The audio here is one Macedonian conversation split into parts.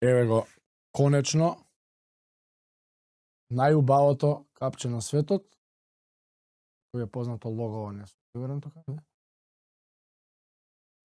Еве го, конечно, најубавото капче на светот, кој е познато лого, не сум сигурен тука.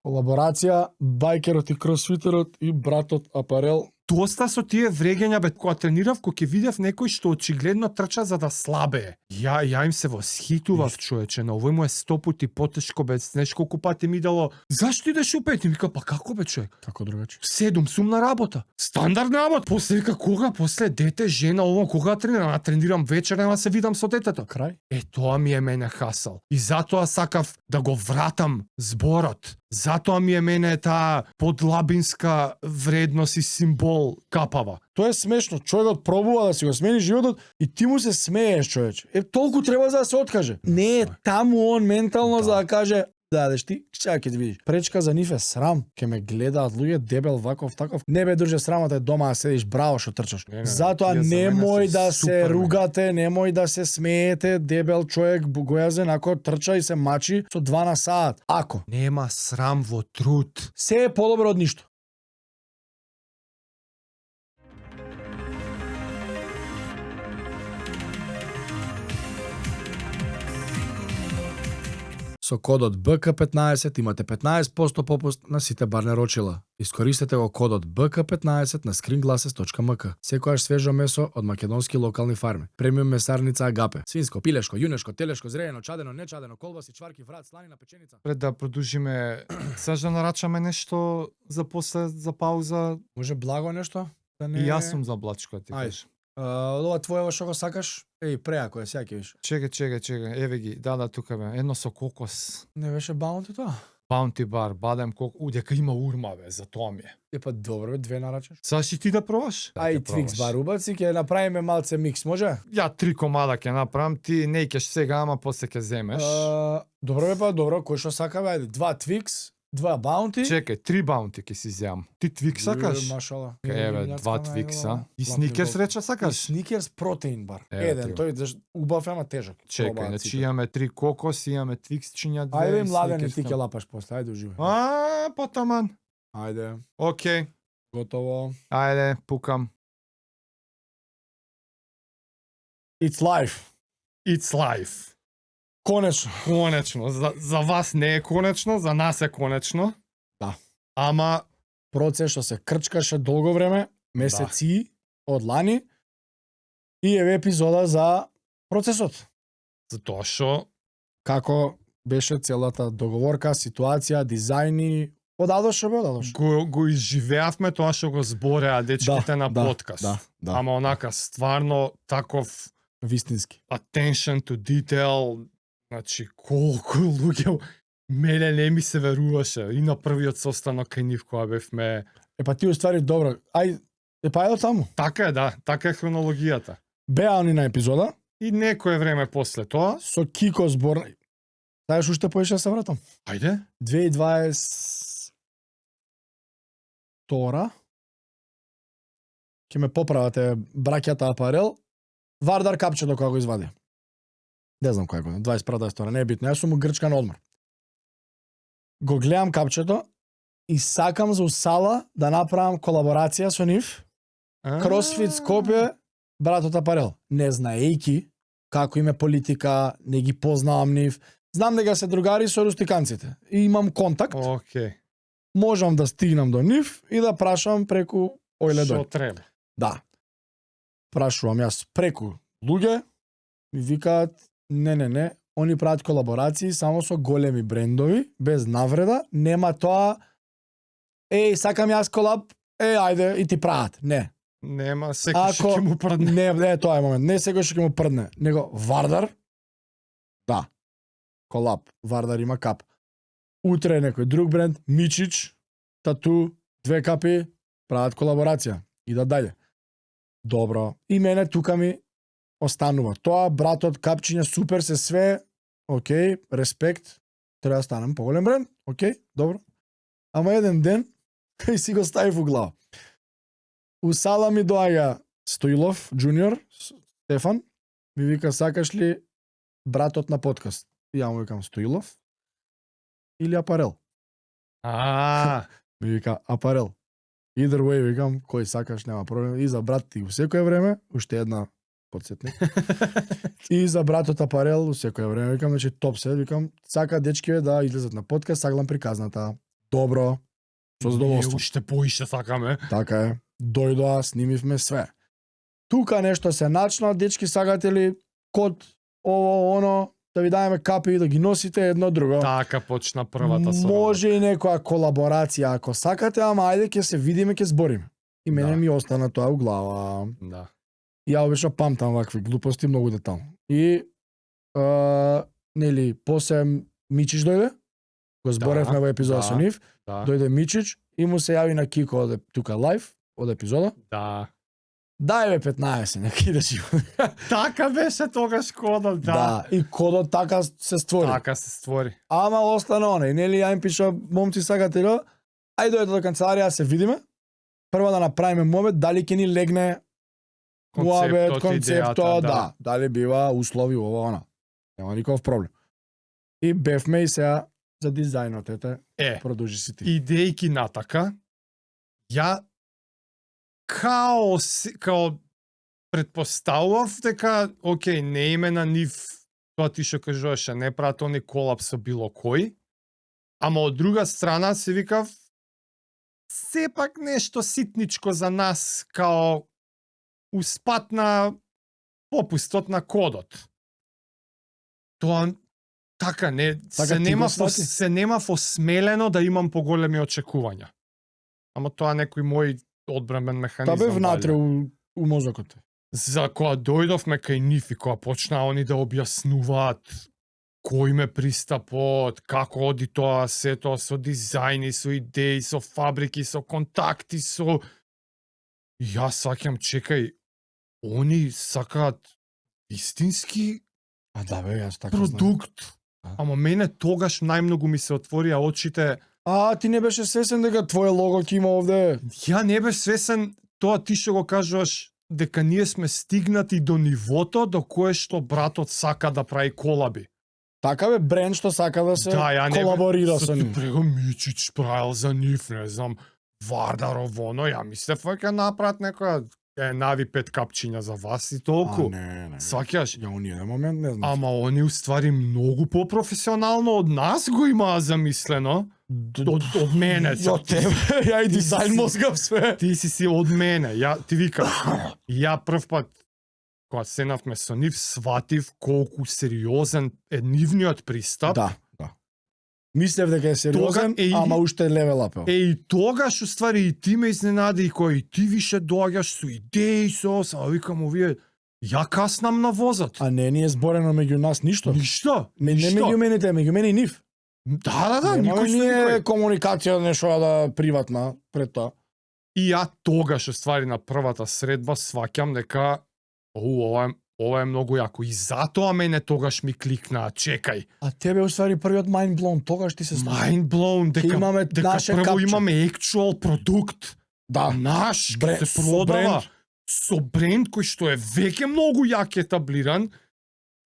Колаборација, байкерот и кросфитерот и братот апарел. Доста со тие вреѓања, бе, кога тренирав, кога ќе видев некој што очигледно трча за да слабее. Ја им се восхитував, човече, на овој му е 100 пати потешко, бе, знаеш колку пати ми дало. Зашто идеш у 5? И вика, па како бе, човек? Како другачи? 7 сум на работа. Стандардна работа. После вика, кога? После дете, жена, ово, кога тренирам? Тренирам вечер, нема се видам со детето. Крај? Тоа ми е мене хасал. И затоа сакав да го вратам зборот. Затоа ми е мене таа подлабинска вредност и символ капава. Тоа е смешно. Човекот пробува да си го смени животот и ти му се смееш, човече. Толку треба за да се откаже. Не е таму он ментално за да каже дадеш ти, сега ќе видиш. Пречка за нив е срам. Ке ме гледаат луѓе дебел ваков таков. Не бе друже, срамота е дома да седиш браво што трчаш. Затоа немој да се ругате, немој да се смеете, дебел човек бугојазен ако трча и се мачи со 2 на саат. Ако нема срам во труд. се е подобро од ништо. Со кодот BK15 имате 15% попуст на сите барне рочила. Искористете го кодот BK15 на screenglasses.mk. Секојаш свежо месо од македонски локални фарми. Премиум месарница Агапе. Свинско, пилешко, јунешко, телешко, зреено, чадено, нечадено, колбаси, чварки, врат, сланина, печеница. Пред да продолжиме, саш да нарачаме нешто за после, за пауза. Може благо нешто? Да не... И јас сум за блачко, ти кажеш. Ова твоево што го сакаш? Преако е, сега ќе виш. Чекај, еве ги, да, тука бе, едно со кокос. Не беше баунти тоа? Bounty бар, бадем кокос, дека има урма бе, за тоа ми е. Па добро бе, 2 нарачаш. Саш и ти да пробаш? Твикс бар убаци, ќе направиме малце микс, може? Ја 3 комада ќе направам, ти не ќеш сега, ама после ќе земеш. Добро бе, па добро, кој што сака бе, 2 твикс, 2 баунти. Чекај, 3 баунти ќе си земам. Ти твикс сакаш? Машала. Еве, 2 твикса. И сникерс рече сакаш? Сникерс протеин бар. Еден, тој убав ама тежок. Чекај, значи имаме 3 кокос, имаме твиксчиња, 2. Ајде младен ти ќе лапаш после, ајде уживај. Потаман. Ајде. Океј. Готово. Ајде, пукам. It's life. It's life. Конечно. За вас не е конечно, за нас е конечно. Да. Ама процес што се крчкаше долго време, месеци од лани, и еве епизода за процесот. Затоа што како беше целата договорка, ситуација, дизајни, одадоше. Го изживеавме тоа што го збореа дечките на подкаст. Да. Ама онака стварно таков вистински attention to detail. Значи, колку луѓе мене не ми се веруваше и на првиот состанок кај нив кога бевме. Па ти уствари добро. Ајде таму. Така е, да, така е хронологијата. Беа они на епизода и некое време после тоа со Кико збор. Знаеш уште поише се вратам? Ајде. 2022 ќе ме поправате браќата апарел. Вардар капчето кога го извади. Не знам која година, 21-22, не е битно. Јас сум у Грчка на одмор. Го гледам капчето и сакам за усала да направам колаборација со нив. Кросфит Скопје, братот апарел. Не знаејки како им е политика, не ги познавам нив. Знам дека се другари со рустиканците. И имам контакт. Океј. Можам да стигнам до нив и да прашам преку Ојле Што треба. Да. Прашувам јас преку луѓе, ми викаат не, они прават колаборации само со големи брендови, без навреда, нема тоа сакам јас колаб, ајде и ти прават. Не. Нема, секој ќе му прдне. Не, тоа е момент. Не секој ќе му прдне, него Вардар. Да. Колаб. Вардар има кап. Утре некој друг бренд, Мичич, Тату, 2 капи, прават колаборација. И да дајде. Добро. И мене тука ми останува. Тоа, братот, капчиња, супер се све, окей, респект, треба да станам поголем бренд, окей, добро. Ама еден ден, кај си го ставив у глава. У сала ми доаѓа Стоилов, джуниор, Стефан, ми вика, сакаш ли братот на подкаст? И ја му викам, Стоилов или апарел? Ми вика, апарел. Either way, викам, кој сакаш, нема проблем. И за брат ти у секое време, уште една подсетник. И за братот Апарел у секое време, викам, значи топ се, викам, сака дечкиве да излезат на подкаст, саглам приказната. Добро, со задоволство. Уште поише сакаме. Така е. Дојдоа, снимивме све. Тука нешто се начна, дечки сакате ли код ово оно, да ви даеме капи и да ги носите едно друго. Така почна првата соработа. Може и некоја колаборација ако сакате, ама ајде ќе се видиме, ќе збориме. И мене Да. ми остана тоа у глава. Да. Ја обично памтам вакви глупости многу детално. И нели после Мичич дојде, го зборевме во епизода да. со нив, Да. дојде Мичич и му се јави на Кико од тука лайв од епизода. Да. Дај бе 15, нека идеш и Така беше тогаш кодот, да. да, и кодот така се створи. Така се створи. Ама остана онај, нели ја им пиша, момци сакате ли? Ајде дојдете до канцеларија, се видиме. Прво да направиме момент, дали ќе ни легне муабет, концептот, да. Дали бива услови ова, она. Нема никаков проблем. И бевме и сега за дизајнот, ете, продолжи си ти. Идејки натака, ја као предпоставував дека, окей, не име на нив, тоа ти што кажуваше, не прават они колап со било кој, ама од друга страна се викав, сепак нешто ситничко за нас, као успат на попустот на кодот. Тоа така не Така се ти нема го свати? се нема осмелено да имам поголеми очекувања. Ама тоа некој мој одбранбен Та механизам. бев внатре валја. у мозокот. За кога дојдовме кај нив и кога почнаа они да објаснуваат кој ме пристапот, како оди тоа, се тоа со дизајни, со идеи, со фабрики, со контакти, со... Јас сакам, чекај, они сакаат истински А да бе, јас така знам. продукт. Да. Ама мене тогаш најмногу ми се отворија очите. А, ти не беше свесен дека твое лого ќе има овде? Ја не бев свесен тоа ти што го кажуваш, дека ние сме стигнати до нивото до кое што братот сака да прави колаби. Така бе, бренд што сака да се ја не колаборира со ти нив. прего Мичич правил за нив, не знам, Вардаров, оно, ја мислев ќе направат некоја нави 5 капчиња за вас и толку. Не. Сваќаш? Ја у ниеден момент не знам. Ама они уствари многу попрофесионално од нас го имаа замислено. Од мене. Од тебе, ја и дизајн мозгав све. Ти си од мене. Ти викам, ја прв пат кога сенавме со нив, сватив колку сериозен е нивниот пристап. Да. Мислев дека е сериозен, ама уште левел апел. И тогаш уствари и ти ме изненади, кој и ти више доаѓаш со идеи, со викам овие, ја каснам на возот. А не ни е зборено меѓу нас ништо. Ништо. Не меѓу мене и нив. Да, Немаме никој со ние никој. комуникација нешто да приватна пред тоа. И ја тогаш уствари на првата средба сваќам дека ова е многу јако. И затоа мене тогаш ми кликнаа, чекај. А тебе уствари првиот mind blown, тогаш ти се Mind blown, дека имаме наше прво капче. имаме actual продукт. Да. Наш, Бренд, се со продава бренд. со бренд кој што е веќе многу јак етаблиран.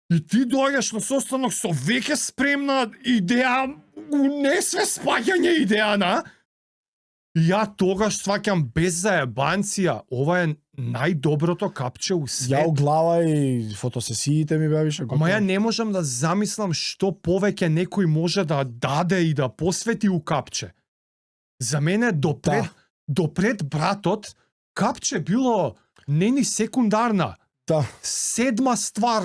И ти доаѓаш на состанок со веќе спремна идеја, не све спаѓање идејана. И ја тогаш сваќам без заебанција, ова е најдоброто капче у свет. Ја у глава и фотосесиите ми беа више. Ама ја не можам да замислам што повеќе некој може да даде и да посвети у капче. За мене допред братот, капче било не ни секундарна. Да. Седма ствар.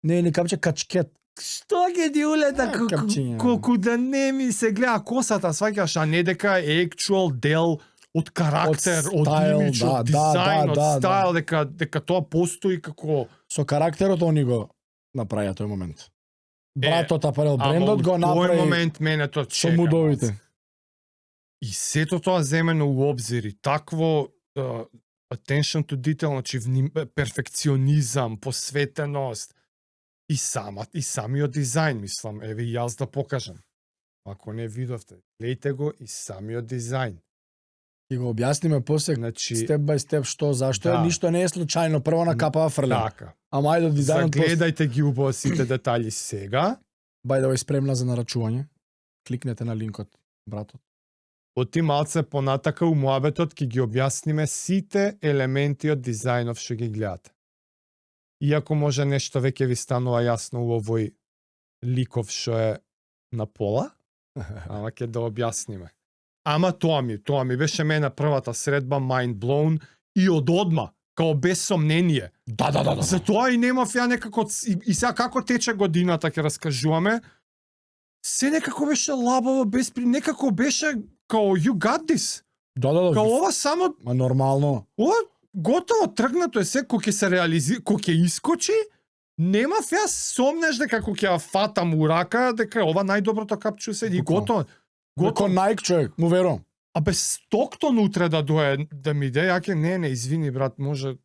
Не, ни капче качкет. Што ќе ти улета капчиња. колку да не ми се гледа косата, сваќаш, а не дека е actual дел од карактер, од стайл, имидж, да, од дизајн, од да. стайл, дека тоа постои како... Со карактерот они го направија тој момент. Братот Апарел Ама брендот го тој направи момент мене тоа со чека. мудовите. И сето тоа земено у обзир и такво attention to detail, значи перфекционизам, посветеност и самиот дизајн, мислам, еве и јас да покажам. Ако не видовте, гледайте го и самиот дизајн. И го објасниме после Значи, степ бај степ што, зашто Да. ништо не е случајно, прво на капава фрлем. така. Ама ајде дизајнот после. Загледајте ги убаво сите детали сега. Бај да спремна за нарачување. Кликнете на линкот, братот. Оти малце понатака у муабетот ќе ги објасниме сите елементи од дизајнов што ги гледате. Иако може нешто веќе ви станува јасно у овој ликов што е на пола, ама ќе да објасниме. Ама тоа ми беше мене првата средба mind blown и од одма, као без сомнение. Да. За тоа и немав ја некако и сега како тече годината ќе раскажуваме. Се некако беше лабаво некако беше као you got this. Да. Као ова само Ма нормално. ова готово тргнато е се кој ќе се реализира, кој ќе искочи. Немав ја сомнеш дека кога ќе ја фатам у рака дека ова најдоброто капче седи Буквално. готово. Како Nike човек, му верувам. А без Стоктон утре да дое да ми иде, ја ќе не, извини брат, може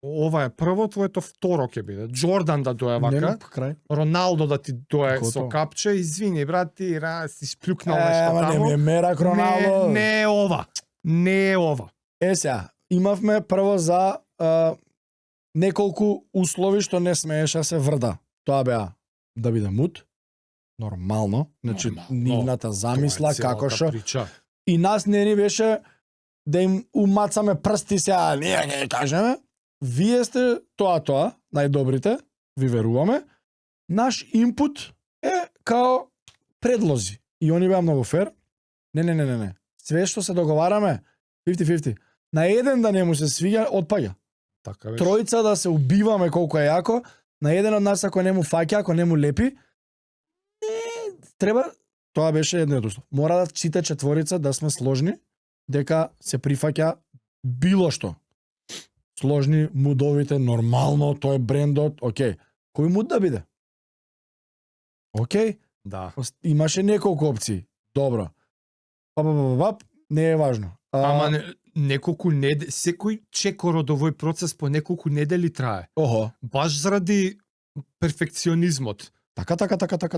ова е прво, твоето второ ќе биде. Джордан да дое вака, Не, крај. Роналдо да ти дое Готово. со капче, извини брат, ти си сплюкнал нешто Ама не таму. ми е мерак Роналдо. Не е ова. Не е ова. Сега, имавме прво за неколку услови што не смееше да се врда. Тоа беа да биде мут, нормално, значи Нормално. нивната замисла Тоа е како целата што прича. и нас не ни беше да им умацаме прсти сега, ние ќе кажеме, вие сте тоа, најдобрите, ви веруваме. Наш инпут е као предлози. И они беа многу фер. Не. Све што се договараме, 50-50. На еден да не му се свиѓа, отпаѓа. Така беше. Тројца да се убиваме колку е јако, на еден од нас ако не му фаќа, ако не му лепи, треба, тоа беше едно од услов. Мора да сите четворица да сме сложни, дека се прифаќа било што. Сложни, мудовите, нормално, тој е брендот, окей. Кој муд да биде? Окей, Да. имаше неколку опции. Добро. Пап, не е важно. Ама неколку недели, секој чекор од овој процес по неколку недели трае. Охо, Баш заради перфекционизмот. така.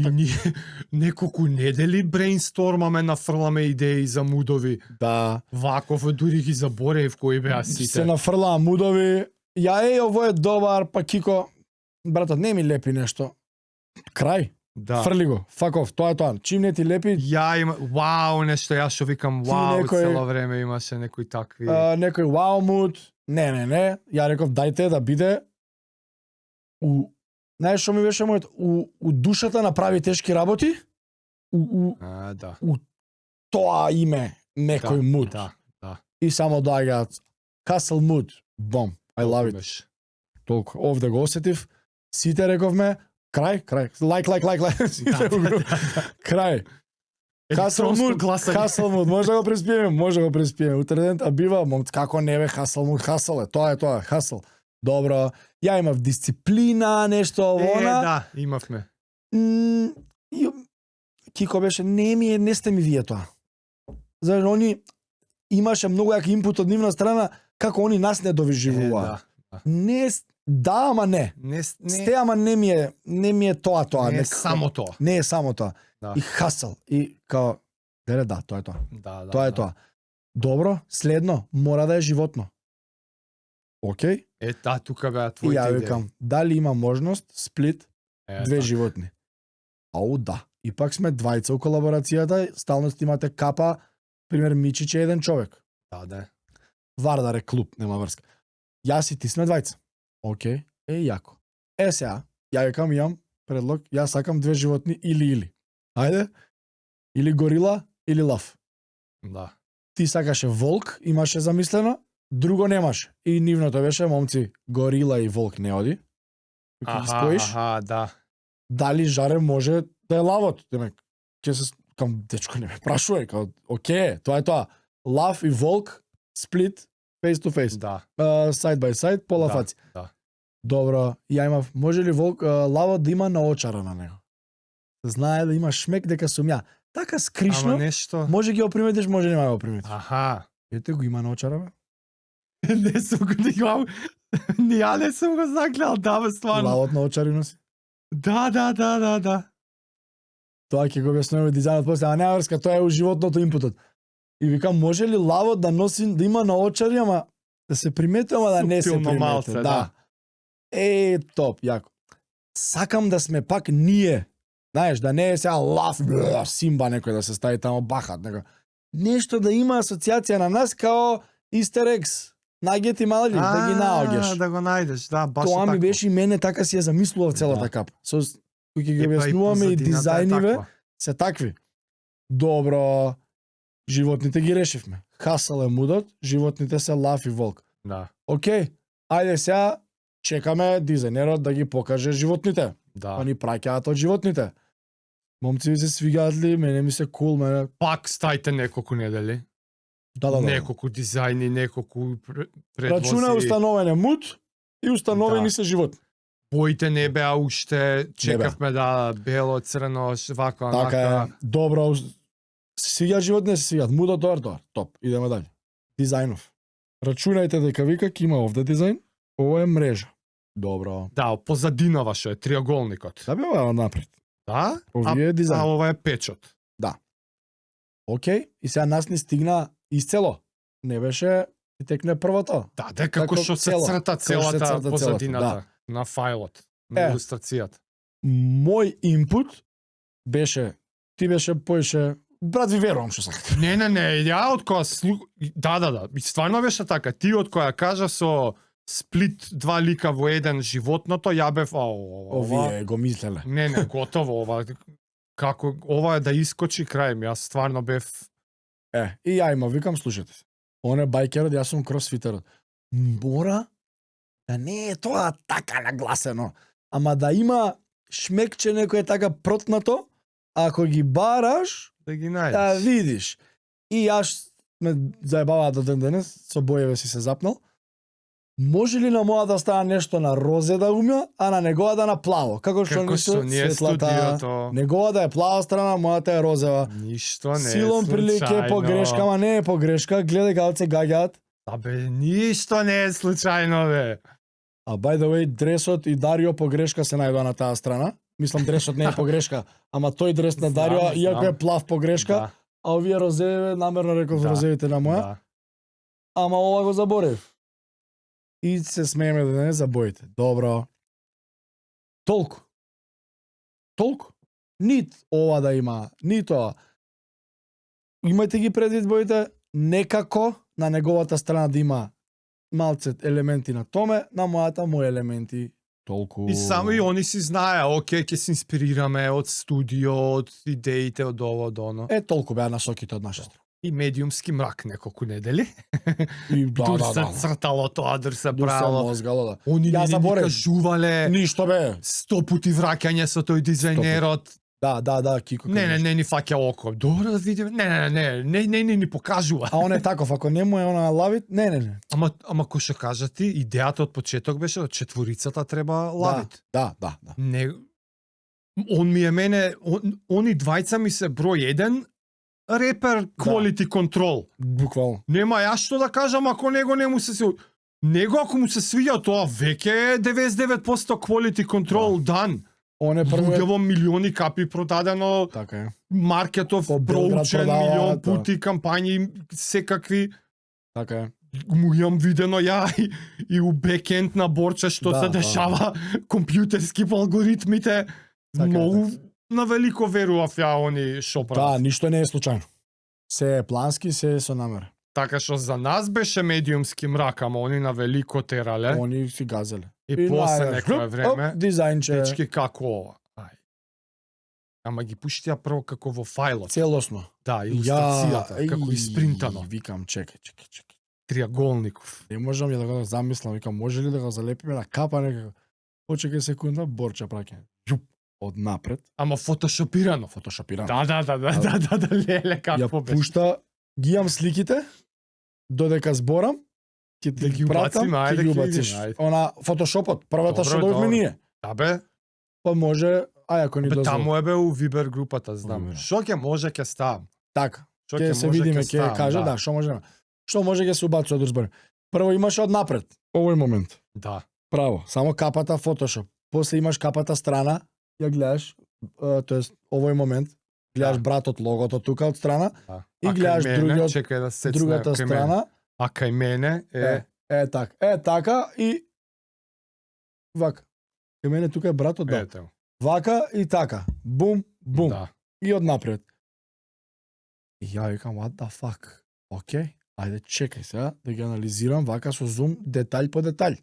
И ние неколку недели брейнстормаме, нафрламе идеи за мудови. Да. Ваков дури ги заборев кои беа сите. Се нафрлаа мудови. Ово е добар, па Кико, братот, не ми лепи нешто. Крај. Да. Фрли го. Fuck off. Тоа е тоа. Чим не ти лепи, Ја има, вау, нешто јас што викам, Ти вау, некој- цело време имаше некои такви. некој wow mood. Не. Ја реков дајте да биде знаеш што ми беше мојот у душата на прави тешки работи. У Да. тоа име некој муд. Да. И само доаѓаат Castle mood. Бом. I love it. Беше. Толку. Овде го осетив. Сите рековме крај. Лайк. Сите го- Крај. Електронско гласање. Хаселмуд, може да го преспиеме. Утре ден, а бива, момц, како не бе Хаселмуд, Хасел е, тоа, Хасел. Добро, ја имав дисциплина, нешто она. Да, имавме. Кико беше, не сте ми вие тоа. Зашто они имаше многу јак инпут од нивна страна, како они нас не довиживува. Не, да, ама не. Не, Сте, ама не ми е тоа. не е некако. само тоа. Не е само тоа. Да. И хасел. И као, да, тоа е тоа. Да, Тоа е тоа. Добро, следно, мора да е животно. Океј? Тука беа И твоите ја идеи. викам, дали има можност, сплит, две така. животни. Ау, да. И пак сме двајца у колаборацијата, стално имате капа, пример Мичич е еден човек. Да. Вардар е клуб, нема врска. Јас и ти сме двајца. Океј, јако. Сега, ја викам, имам предлог, јас сакам две животни или. Ајде, или горила, или лав. Да. Ти сакаше волк, имаше замислено, друго немаше. И нивното беше, момци, горила и волк не оди. Ако ги споиш, Да. дали жаре може да е лавот. Демек, ќе се кам дечко не ме прашувај, као окей, тоа е тоа. Лав и волк, сплит, face to face. Да. Side by side, пола Да, фаци. да. Добро, ја имав, може ли волк, лавот да има наочара на него? Знае да има шмек дека сум ја. Така скришно, Ама нешто. може ги оприметиш, може нема го оприметиш. Аха. Ете го има наочара, бе? Не сум го гледал. Ја не сум го загледал, да, бе, стварно. Лавот наочари носи. Да. Тоа ќе го објаснуваме дизајнот после, ама нема врска, тоа е у животното импутот. И викам, може ли лавот да носи, да има наочари, ама да се примети, ама да не се Суптилно примети. малце, да. Топ, јако. Сакам да сме пак ние. Знаеш, да не е сега лав, Симба некој да се стави тамо бахат, некој. нешто да има асоциација на нас као Easter eggs. Нагети мали да ги наоѓаш. Да го најдеш, да, баш Тоа ми такво. беше и мене така си ја замислував целата Да. капа. Со кои ќе ги Епа, објаснуваме и позадината е дизајниве таква. се такви. Добро, животните ги решивме. Хасал е мудот, животните се лав и волк. Да, Океј, ајде сега чекаме дизајнерот да ги покаже животните. да. Па ни праќаат од животните. Момци ви се свигаат ли? Мене ми се кул, мене. Пак стајте неколку недели. Да. Неколку дизајни, неколку предвози. Рачуна установен е муд и установени Да. се животни. Боите не беа уште, чекавме да бело, црно, вака, Така е. онака. Добро. Се свигаат животни, се свигаат. Мудот добар. Топ. Идеме дале. Дизајнов. Рачунајте дека вика ќе има овде дизајн. Ова е мрежа. Добро. Да, позадинава што е триаголникот. Да бе ова напред. Да? Овие е дизајн. А ова е печот. Океј, и сега нас ни стигна исцело. Не беше и текне првото. Да, дека како што се цела. црта Како што се целата црта позадината целата, на фајлот, на Е. илустрацијата. Мој инпут беше, ти беше поише, брат ви верувам што сакате. Не, ја од која да, и стварно беше така. Ти од која кажа со сплит два лика во еден животното, ја бев ова. Овие го мислеле. Не, готово ова. Како ова е да искочи крај ми, јас стварно бев И ја има, викам, слушате се. Он е байкерот, јас сум кросфитерот. Мора да не е тоа така нагласено, ама да има шмекче некој така протнато, ако ги бараш, да ги да најдеш. видиш. И јас ме заебава до ден денес, со боеве си се запнал. Може ли на моја да стане нешто на розе да умја, а на негова да на плаво? Како што Како ни што со ние светлата, студиото, негова да е плава страна, мојата е розева. ништо не Силом е прилike случајно. погрешка, ама не е погрешка, гледај како се гаѓаат. Абе, ништо не е случајно, бе. А by the way, дресот и Дарио погрешка се најдоа на таа страна. Мислам дресот не е погрешка, ама тој дрес на Дарио, Знам, иако знам. е плав погрешка, Да, а овие розеви, намерно реков Да, розевите на моја, да. ама ова го заборев. И се смееме да не забоите. Добро. Толку. Толку. Нит ова да има, ни тоа. Имајте ги предвид боите, некако на неговата страна да има малце елементи на томе, на мојата мои елементи. Толку. И само и они си знаеа, окей, ќе се инспирираме од студио, од идеите, од ово, од оно. Толку беа насоките од наша страна. И медиумски мрак неколку недели. И Дур се цртало тоа, дур се Дур се правило. мозгало, да. Они Јас не ни заборев. кажувале Ништо бе. 100 пути враќање со тој дизајнерот. Да, Кико. Не, ни фаќа око. Добро да видиме. Не ни покажува. А он е таков, ако не му е она лавит, не. Ама кој што кажа ти, идејата од почеток беше од четворицата треба лавит. Да. Не, он ми е мене, они двајца ми се број 1 репер quality control. Буквално. Нема јас што да кажам ако него не му се него ако му се свиѓа тоа веќе е 99% quality control дан. Он е првиот. Луѓево милиони капи продадено, Така е. маркетов По Белград проучен, продаваат, милион да. пути кампањи секакви. Така е. Му имам видено ја и у бекенд на Борче што Да, се дешава компјутерски по алгоритмите. Така е, Многу на велико верував ја они шо Да, прават. ништо не е случајно. Се е плански, се е со намера. Така што за нас беше медиумски мрак, ама они на велико терале. Они си газеле. И после некое хлуп, време, оп, дизајнче. дечки како ова. Ај. Ама ги пуштија прво како во фајлот. Целосно. Да, илустрацијата, како испринтано. Викам, чекај. Триаголников. Не можам ја да го замислам, викам, може ли да го залепиме на капа некако? Почекај секунда, Борча праќа. Јуп, од напред, Ама фотошопирано. фотошопирано. Да, леле Ја како беше. пушта, ги имам сликите, додека зборам, ќе Да ти ги пратам, убациме, ќе ајде, ги ќе убациш. видиме, ајде. Она фотошопот, првата Добро, што дојдовме добро. ние. Да бе, Па може, ако ни бе дозволи. таму е бе у Вибер групата, знам. Вибер. Што ќе може ќе ставам. Така. Што Ќе се може, видиме, ќе ставам, каже, да, што може. Што може ќе се убацува да зборим. Прво имаш од напред, овој момент. Да. Право, само капата Photoshop. После имаш капата страна, ја гледаш, тоест овој момент, гледаш Да. братот логото тука од страна, Да. И А кај гледаш мене, другиот- чекај да се другата кај мене. страна, А кај мене е така и вака. Кај мене тука е братот, да. ете. Вака и така. Бум, бум. Да. И од напред. И ја викам, what the fuck? Океј, ајде чекај сега да ги анализирам вака со зум детаљ по детаљ.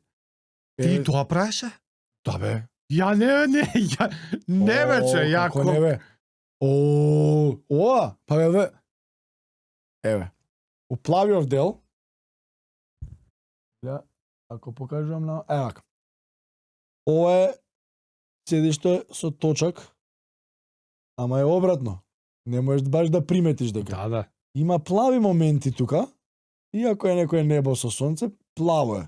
Ти тоа правеше? Да бе. Ја не вече, Како не бе? О, па бе. Еве. У плавиот дел, ја, ако покажувам на... Вака. Ова е седиште со точак, ама е обратно. Не можеш баш да приметиш дека. Да. Има плави моменти тука, иако е некое небо со сонце, плаво е.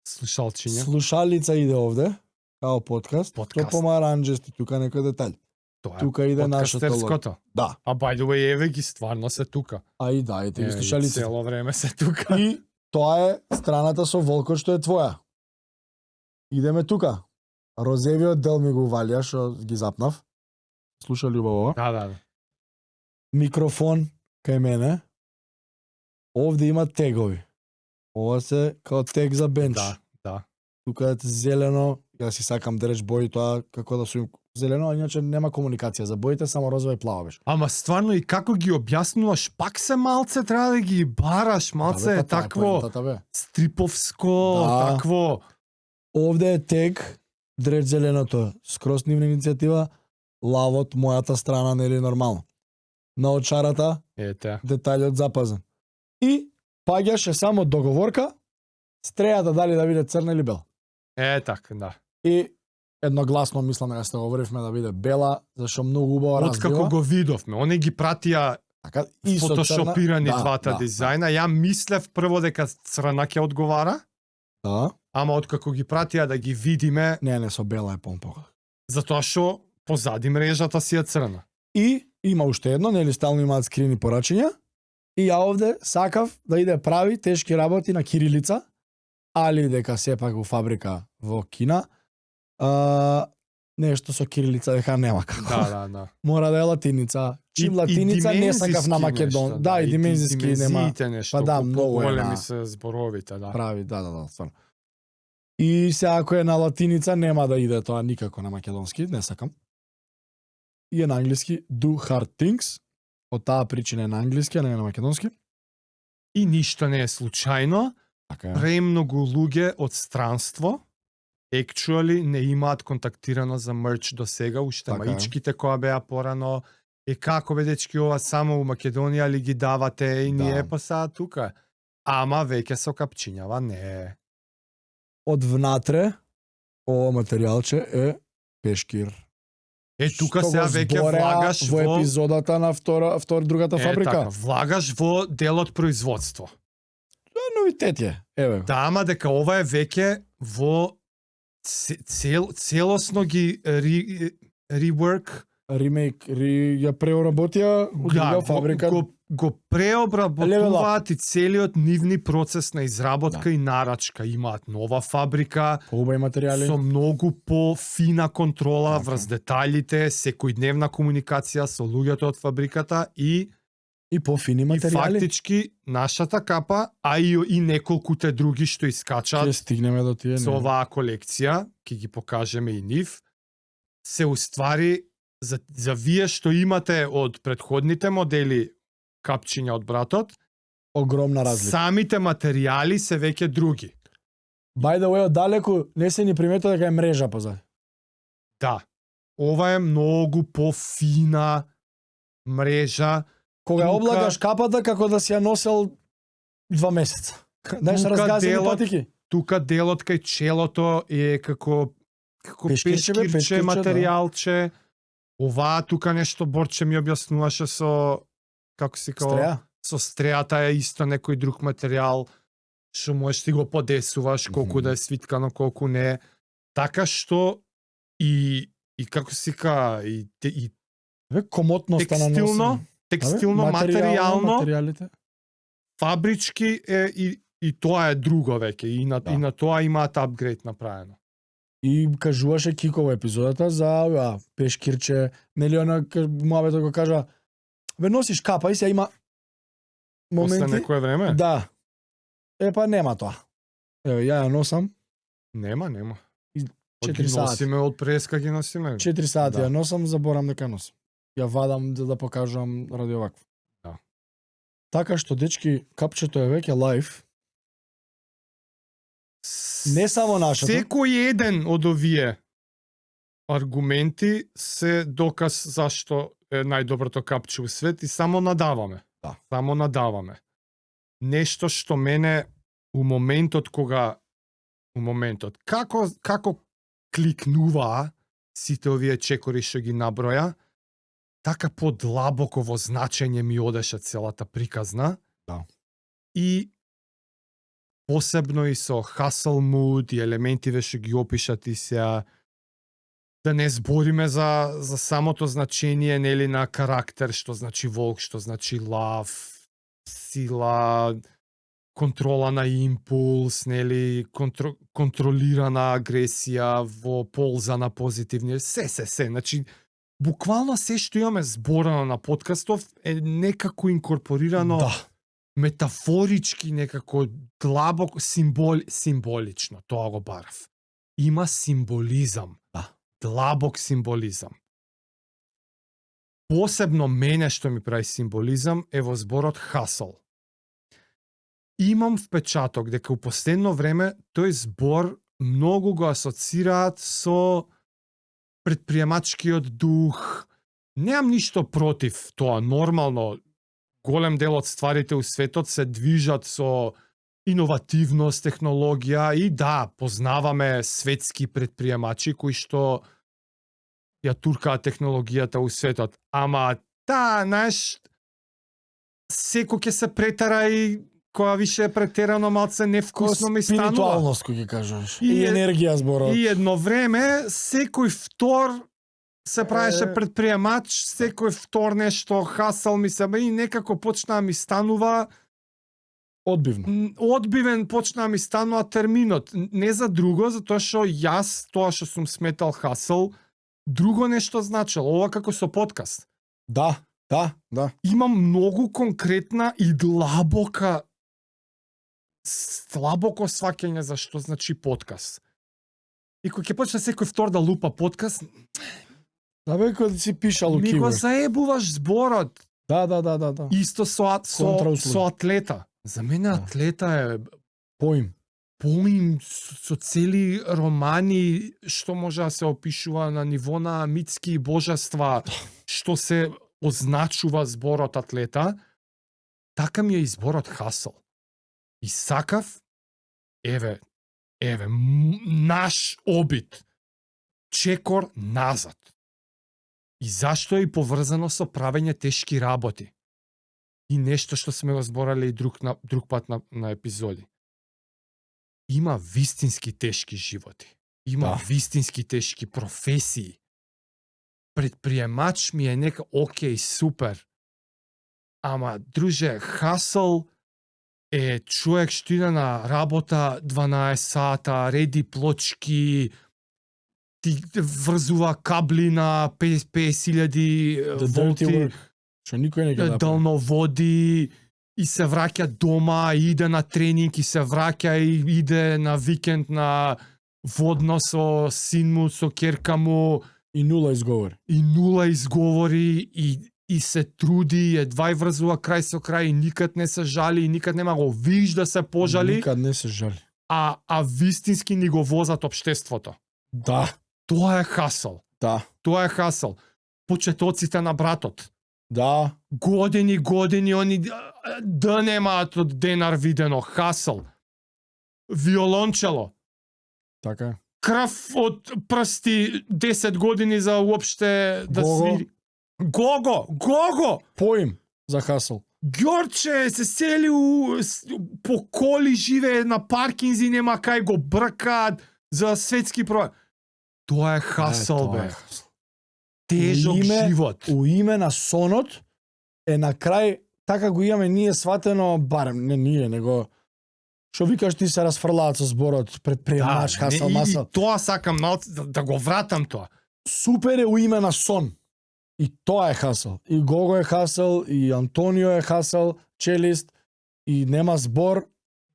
Слушалчиња. Слушалица иде овде, као подкаст. Подкаст. Со помаранџести тука некој детаљ. Тоа е Тука иде нашето лого. подкастерското. Да. А by the way, еве ги стварно се тука. А и да, ете ги слушалиците. Цело време се тука. И тоа е страната со волкот што е твоја. Идеме тука. Розевиот дел ми го валија што ги запнав. Слушали убаво. Да. Микрофон кај мене. Овде има тегови. Ова се као тег за бенч. Да. Тука е зелено, јас си сакам да речь бои тоа како да сум зелено, а иначе нема комуникација за боите, само розова и плава беше. Ама стварно и како ги објаснуваш, пак се малце треба да ги бараш, малце е такво стриповско, Да. такво. Овде е тег, дреч зеленото, скрос нивна иницијатива, лавот, мојата страна, нели нормално. На очарата, Ете. детаљот запазен. И паѓаше само договорка, стрејата дали да биде црна или бела. Така, да. И едногласно мислам дека сте говоривме да биде бела, зашто многу убаво разбива. Откако го видовме, они ги пратија Така, и со фотошопирани црна- двата дизајна. Ја мислев прво дека црна ќе одговара, Да. ама откако ги пратија да ги видиме, Не, со бела е помпога. затоа што позади мрежата си е црна. И има уште едно, нели стално имаат скрини порачиња. И ја овде сакав да иде прави тешки работи на кирилица, али дека сепак у фабрика во Кина, нешто со кирилица дека нема како. Да. Мора да е латиница. Чим латиница не сакав на Македон. Нешто, Да, и димензиски нема. Димenzиите нешто, Па да, многу е големи на- се зборовите, да. Прави, да, стварно. И се ако е на латиница нема да иде тоа никако на македонски, не сакам. И е на англиски do hard things. Од таа причина е на англиски, а не е на македонски. И ништо не е случајно. Така е. Премногу луѓе од странство actually не имаат контактирано за мерч до сега, уште Така е. маичките која беа порано. Како бе дечки ова само у Македонија ли ги давате и Да. ние па сега тука. Ама веќе со капчињава не. Од внатре ова материјалче е пешкир. Тука Што сега го веќе збореа влагаш во епизодата на другата фабрика. Така, влагаш во делот производство. Тоа е новитет е. Еве. Да, ама дека ова е веќе во целосно ги rework, Ремейк, ја преоработија у друга фабрика. го преобработуваат и целиот нивни процес на изработка и нарачка. Имаат нова фабрика Поубави материјали. со многу пофина контрола Така. врз детаљите, секојдневна комуникација со луѓето од фабриката и пофини и материјали. фактички нашата капа, а и неколкуте други што Ќе искачаат стигнеме до тие. со не. оваа колекција, ќе ги покажеме и нив, се уствари за вие што имате од предходните модели капчиња од братот, Огромна разлика. самите материјали се веќе други. By the way, оддалеку не се ни приметува дека е мрежа позади. Да. Ова е многу пофина мрежа. Кога Тука- облагаш капата како да си ја носел 2 месеца. Знаеш, Тука разгазени делот- патики. Тука делот кај челото е како Пешкирче, бе, пешкирче, пешкирче, материјалче. Оваа тука нешто Борче ми објаснуваше со како си као Стреја. со стрејата е исто некој друг материјал што можеш ти го подесуваш колку Мгм. да е свиткано, колку не. Така што и како си ка и Бе, комотноста на текстилно, носење. текстилно, Абе, материјално, материјалите. фабрички е и тоа е друго веќе и Да. и на тоа имаат апгрейд направено. И кажуваше Кико во епизодата за пешкирче, нели она муабето го кажа, бе носиш капа и се има После моменти. некое време? Да. Па нема тоа. Еве, ја носам, Нема. И Од 4 ги сати. носиме од преска ги носиме. 4 сати Да. ја носам, заборам дека носам. Ја вадам за да покажам ради овакво. Да. Така што, дечки, капчето е веќе лайв. Не само нашата. Секој еден од овие аргументи се доказ зашто е најдоброто капче у свет и само надаваме. Да. Само надаваме. Нешто што мене у моментот како кликнуваа сите овие чекори што ги наброја, така подлабоко во значење ми одеше целата приказна. Да. И посебно и со hustle mood и елементиве што ги опишат и сега, да не збориме за самото значење, нели, на карактер, што значи волк, што значи лав, сила, контрола на импулс, нели, контролирана агресија во полза на позитивни, се, значи, буквално се што имаме зборано на подкастов е некако инкорпорирано, Да. метафорички, некако длабоко, символично, тоа го барав. Има символизам. Да. Длабок символизам. Посебно мене што ми прави символизам е во зборот hustle. Имам впечаток дека у последно време тој збор многу го асоцираат со предприемачкиот дух. Немам ништо против тоа, нормално. Голем дел од стварите у светот се движат со иновативност, технологија и да, познаваме светски предприемачи кои што ја туркаат технологијата у светот. Ама, знаеш, секој ќе се претера и која више е претерано малце невкусно ми станува. Спиритуалност, кој ги кажеш. И И енергија зборот. И едно време, секој втор се правеше предприемач, секој втор нешто хасал ми се, и некако почнаа ми станува Одбивно. одбивен почнаа ми станува терминот. Не за друго, затоа што јас, тоа што сум сметал хасал, друго нешто значело, ова како со подкаст. Да. Има многу конкретна и длабоко сваќање за што значи подкаст. И кога ќе почне секој втор да лупа подкаст, Да бе, кога си пишал у ми го киборд. заебуваш зборот. Да. Исто со атлета. За мене атлета е Поим. со цели романи што може да се опишува на ниво на митски божества, што се означува зборот атлета, така ми е и зборот хасл. И сакав, наш обид, чекор назад. И зашто е и поврзано со правење тешки работи. И нешто што сме го зборали и друг пат на епизоди. Има вистински тешки животи. Има вистински тешки професии. Предприемач ми е нека окей, супер. Ама, друже, хасл е човек што иде на работа 12 сата, реди плочки, ти врзува кабли на 50.000 волти, Што никој не ќе дълноводи, и се враќа дома, и иде на тренинг, и се враќа и иде на викенд на водно со син му, со ќерка му. И нула изговори. И се труди, едва и врзува крај со крај, и никад не се жали, и никад нема го виж да се пожали. Никад не се жали. А вистински ни го возат општеството. Да. Тоа е хасл. Да. Тоа е хасл. Почетоците на братот. Да. Години, они да немаат од денар видено. Хасл. Виолончело. Така е. Крв од прсти 10 години за уопште да свири. Гого! Поим за хасл. Ѓорче се сели по коли, живее на паркинзи, нема кај го бркаат за светски проект. Тоа е хасл, бе. Тежок живот. У име на сонот е на крај, така го имаме ние сватено, барем не ние, него што викаш ти се расфрлаат со зборот предприемач, хасл, масал. И тоа сакам малце да го вратам тоа. Супер е у име на сон. И тоа е хасл. И Гого е хасл, и Антонио е хасл, челист, и нема збор.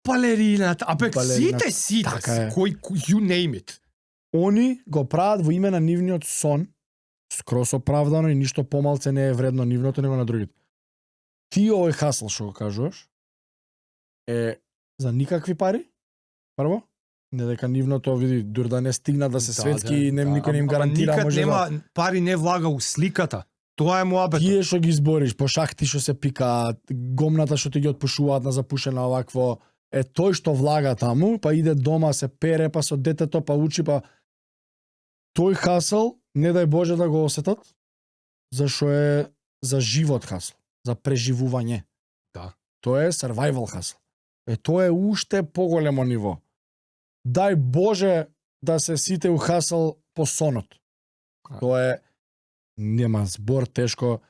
Балерината, сите, така е. кој you name it. Они го прават во име на нивниот сон, скрос оправдано и ништо помалце не е вредно нивното, него на другите. ти овој хасл што го кажуваш е за никакви пари? Прво? Не дека нивното види дур да не стигна да се светски, не никој не им гарантира никад може нема да пари не влага у сликата. Тоа е муабетот. тие што ги избориш, по шахти што се пикаат, гомната што ти ги отпушуваат на запушена овакво, е тој што влага таму, па иде дома се пере, па со детето, па учи, па тој хасл, не дај Боже да го осетат, зашо е за живот хасл, за преживување. Да. Тоа е survival хасл. Тоа е уште поголемо ниво. Дај Боже да се сите у хасл по сонот. Тоа е нема збор, тешко.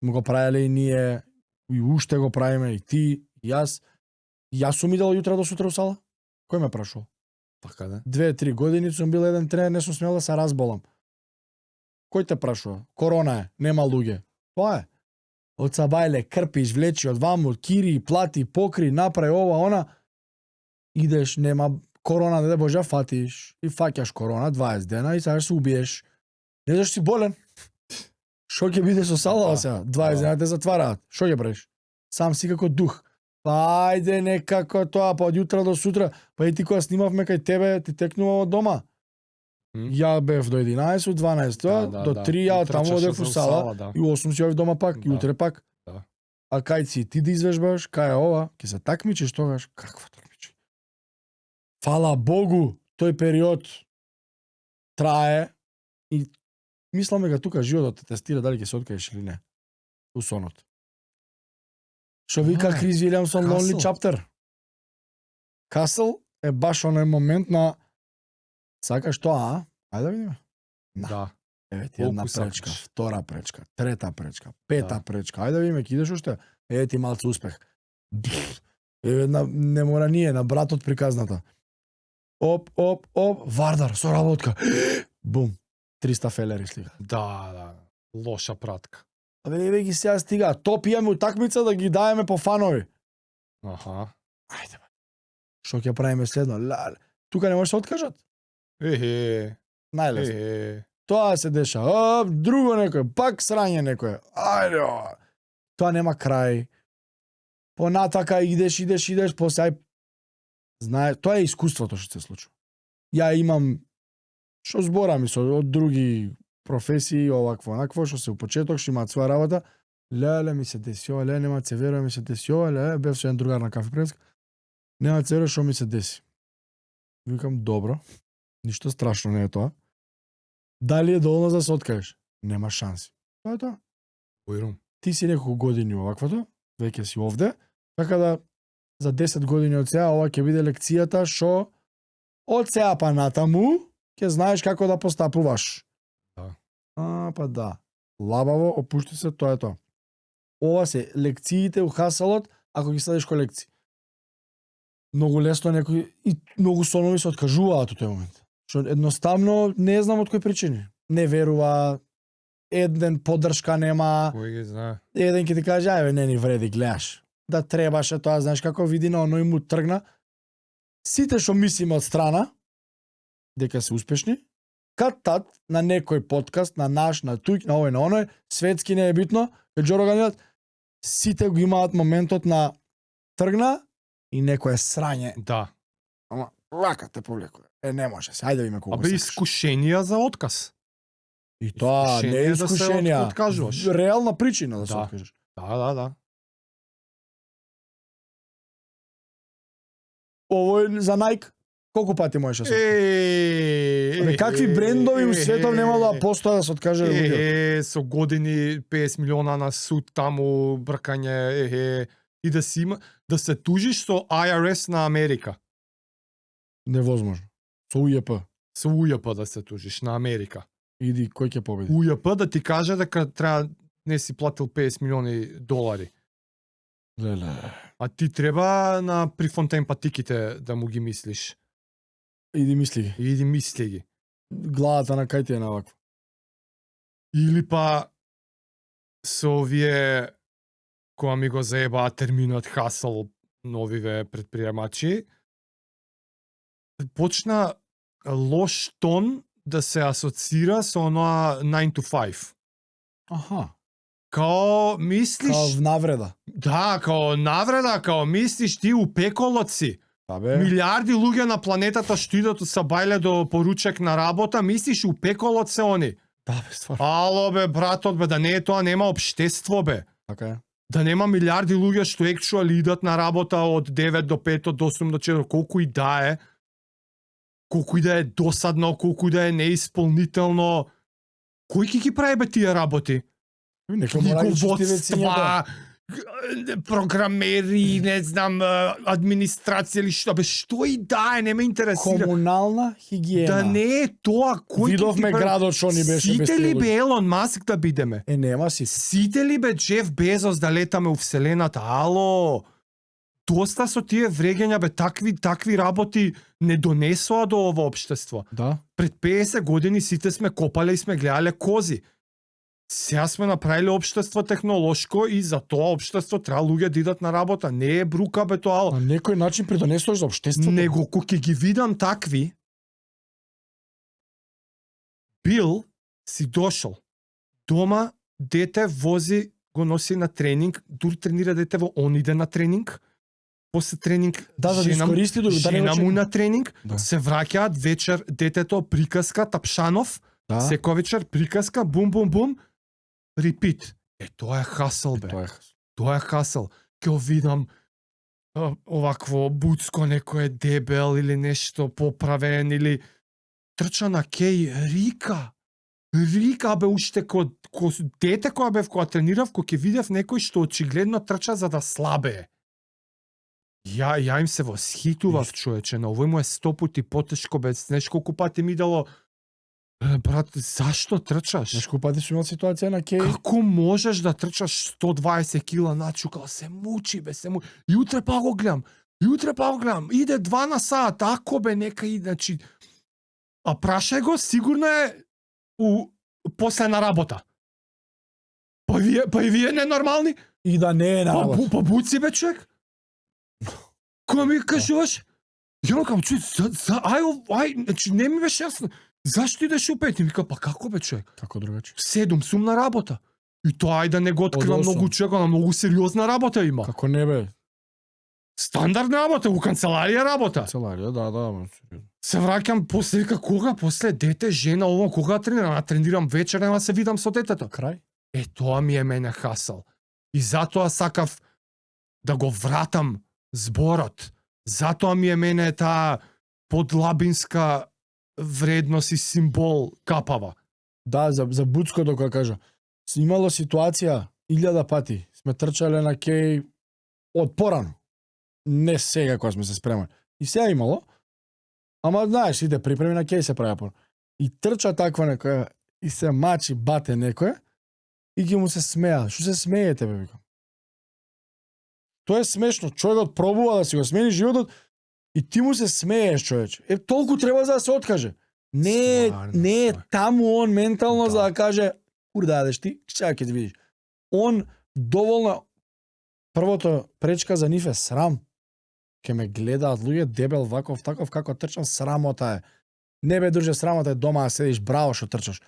Му го правеле и ние, и уште го правиме, и ти, и јас. Јас сум идел јутра до сутра у сала. Кој ме прашал? Така да. 2-3 години сум бил еден тренер, не сум смел да се разболам. Кој те прашува? Корона е, нема луѓе. Тоа е. Од сабајле, крпиш, влечи од ваму, кири, плати, покри, направи ова, она. Идеш, нема корона, не да Боже, фатиш и фаќаш корона 20 дена и сега се убиеш. Не зашто си болен. Шо ќе биде со сала сега? 20 дена те затвараат. Шо ќе правиш? Сам си како дух. Па ајде некако тоа, па од јутра до сутра, па и ти кога снимавме кај тебе, ти текнува од дома. Ја бев до 11, 12, до 3 ја таму одев у сала и у 8 си овој дома пак, и утре пак. Да. А кај си ти да извежбаш, кај е ова, ќе се такмичиш тогаш, какво такмичи? Фала Богу, тој период трае и мислам дека тука животот те тестира дали ќе се откажеш или не. У сонот. Шо вика Крис Вилиамсон Lonely Chapter? Касл е баш оној момент на сакаш тоа, а? Ајде да видиме. Да. Еве ти една Колку пречка, сакаш? втора пречка, трета пречка, пета Да. пречка. Ајде да видиме, ќе идеш уште. Еве ти малце успех. Еве не мора ние на братот приказната. Оп, оп, оп, Вардар со работка. Бум. 300 фелери слига. Да. Лоша пратка. Абе еве ги сега стига. То пиеме утакмица да ги даеме по фанови. Аха. Ајде бе. Што ќе правиме следно? Тука не може се откажат. Најлесно. Тоа се деша. Друго некој, пак срање некој. Ајде. Тоа нема крај. Понатака идеш, после ај знае, тоа е искуството што се случува. Ја имам што зборам со од други професии, овакво, онакво, што се у почеток, што имаат своја работа. Леле ми се деси, леле нема се верува ми се деси, леле бев со еден другар на кафе пренска. Нема се верува што ми се деси. Викам добро. Ништо страшно не е тоа. Дали е доволно за да се откажеш? Нема шанси. Тоа е тоа. Поирум. Ти си неколку години оваквото, веќе си овде, така да за 10 години од сега ова ќе биде лекцијата што од сега па натаму ќе знаеш како да постапуваш. Да. Па да. Лабаво, опушти се, тоа е тоа. Ова се лекциите у хасалот, ако ги следиш ко лекции. Многу лесно некои и многу сонови се откажуваат во тој момент. Што едноставно не знам од кои причини. Не верува, еден поддршка нема, Кој ги знае? еден ќе ти каже, ајде не ни вреди, гледаш. Да требаше тоа, знаеш како види на оној му тргна. Сите што мислиме од страна, дека се успешни, кад тат на некој подкаст, на наш, на туј, на овој, на оној, светски не е битно, кај Джо Роган, сите го имаат моментот на тргна и некое срање. Да. Ама, лака те повлекува. Не може се, ајде да видиме колку Абе сакаш. искушенија за отказ. И тоа не е искушение да се искушенија. откажуваш. Реална причина да се Да. откажеш. Да. Овој за Nike, колку пати можеш да се откажеш? Абе, какви брендови у светот немало да постоја да се откаже луѓе? Со години 50 милиона на суд таму бркање, и да си има да се тужиш со IRS на Америка. Невозможно. Со УЈП. Со УЈП да се тужиш на Америка. Иди, кој ќе победи? УЈП да ти каже дека треба не си платил 50 милиони долари. Леле. А ти треба на Прифонтен патиките да му ги мислиш. Иди мисли ги. Иди мисли ги. Главата на кај ти е на вакво. Или па со овие која ми го заебаа терминот хасл новиве предприемачи, почна лош тон да се асоцира со оноа 9 to 5. Аха. Као мислиш, Као навреда. да, као навреда, као мислиш ти у пеколот си. Да бе. Милиарди луѓе на планетата што идат са бајле до поручек на работа, мислиш у пеколот се они. Да бе, стварно. Ало бе, братот бе, да не е тоа, нема општество бе. Така е. Да нема милиарди луѓе што екчуали идат на работа од 9 до 5, од 8 до 4, колку и да е. Колку и да е досадно, колку и да е неисполнително. Кој ќе ги прави бе тие работи? Нека мора да чисти вецињата. Програмери, не знам, администрација или што бе, што и да е, не ме интересира. Комунална хигиена. Да не е тоа, кој Видовме градот што ни беше без Сите ли тие бе луѓе? Елон Маск да бидеме? Нема си. Сите ли бе Джеф Безос да летаме у вселената? Ало! Доста со тие вреѓања бе, такви работи не донесоа до ова општество. Да. Пред 50 години сите сме копале и сме гледале кози. Сега сме направиле општество технолошко и за тоа општество треба луѓе да идат на работа. Не е брука бе тоа. На некој начин придонесуваш за општеството. Него кога ќе ги видам такви, Бил си дошол. Дома дете вози, го носи на тренинг, дури тренира детево, он иде на тренинг. После тренинг Да, да жена, искористи да жена не му на тренинг, Да. се враќаат вечер, детето приказка, Тапшанов, Да. секој вечер приказка, бум бум бум, репит. Тоа е хасел бе. Тоа е. Тоа е хасел. Ке видам овакво буцко, некој е дебел или нешто поправен или трча на кеј, Рика бе уште ко дете која бев кога тренирав, кога ќе видев некој што очигледно трча за да слабее. Ја им се восхитував, човече, на овој му е 100 пати потешко, бе, знаеш колку пати ми дало, брат, зашто трчаш? Знаеш колку пати сум имал ситуација на кеј? Како можеш да трчаш 120 кила начукал, се мучи бе, се мучи. Јутре па го гледам, иде 2 на сат, ако бе, нека и, значи, а прашај го, сигурно е после на работа. Па и вие ненормални? И да не е на работа. Па буци бе, човек? Кој ми кажуваш? Ја кажам, човек, ај, значи не ми беше јасно. Зашто идеш у 5? И ми ка, па како бе, човек? Како другачи? 7 сум на работа. И тоа ај да не го откривам Од осум. многу човек, ама многу сериозна работа има. Како не бе? Стандардна работа, у канцеларија работа. Целарија, да, сериозно. Се враќам после, вика, кога? После дете, жена, ово, кога тренирам? Тренирам вечер, нема се видам со детето. Крај? Тоа ми е мене хасал. И затоа сакав да го вратам зборот. Затоа ми е мене таа подлабинска вредност и символ капава. Да, за буцкото која кажа. Имало ситуација 1000 пати. Сме трчале на кеј од порано. Не сега кога сме се спремали. И сега имало. Ама знаеш, иде припреми на кеј се прави порано. И трча таква некоја и се мачи бате некоја и ги му се смеа. Што се смеете бе, викам? Тоа е смешно. Човекот пробува да си го смени животот и ти му се смееш, човече. Толку треба за да се откаже. Не е таму он ментално за да каже кур да јадеш ти, сега ќе ти видиш. Он доволно првото пречка за нив е срам. Ке ме гледаат луѓе дебел ваков таков како трчам, срамота е. Не бе друже, срамота е дома да седиш браво што трчаш.